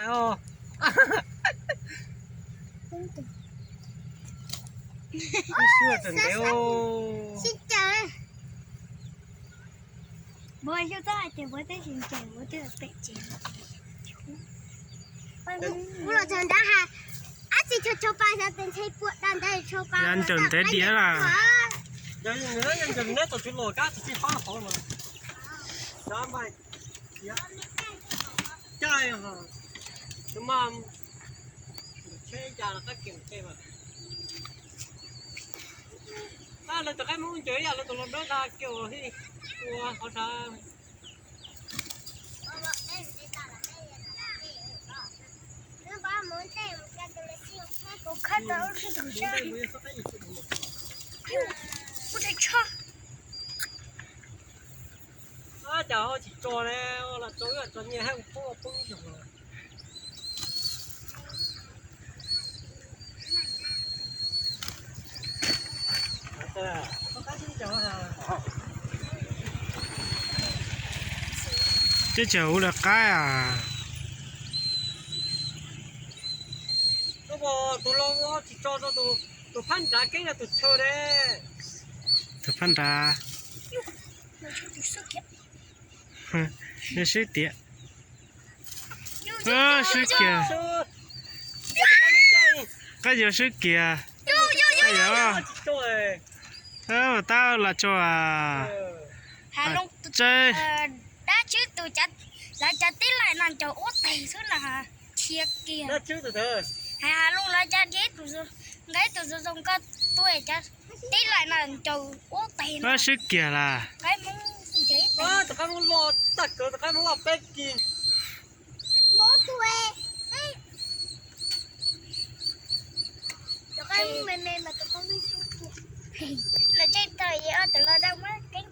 Ib suab tseem ntev. Ua los txog nrad has, ab tsi tshau tshau pa xyov tes ntshai puas da ntawd tshau pa. Ncaws ntev diav las. Ncaws neb tau tsw los kab tsis txij pab hauv mas. Caij, tus mas tsheb cas los qab kiag tej mas. Lawv tus qaib Hmoob ncaws ib yam li tus los dawb dag kiag uas ua qhov sav. Ab, cas ho tsis tso ne, ua los tso ib yam tso nyiaj hab ua poob ua poob ib zaug. Teb chaws hu lawv qaib a. Tus los ua tsis tso rau tus phab nrad keeb no tus chaw ne. Tus phab nrad. Swb tiag. Swb kiag. Qaib yuav swb kiag. Qaib yuav. Tab lam tso a. Dab tswb tus, lawv cov tib laim no ncaws ub teg xwb na. Khiav kiag. Hais Has Looj lawv cov dib tus, nqa ib tug zoo zoo nkauj tuaj, cov tib laim no ncaws ub teg no. Swb kiag las. Qaib Hmoob ncaws ib teg. Tus qaib Hmoob loj tag kawg, tus qaib Hmoob loj peb kis. Tus qaib Hmoob me me mas tus qaib Hmoob loj tag, tus los dab muab keeb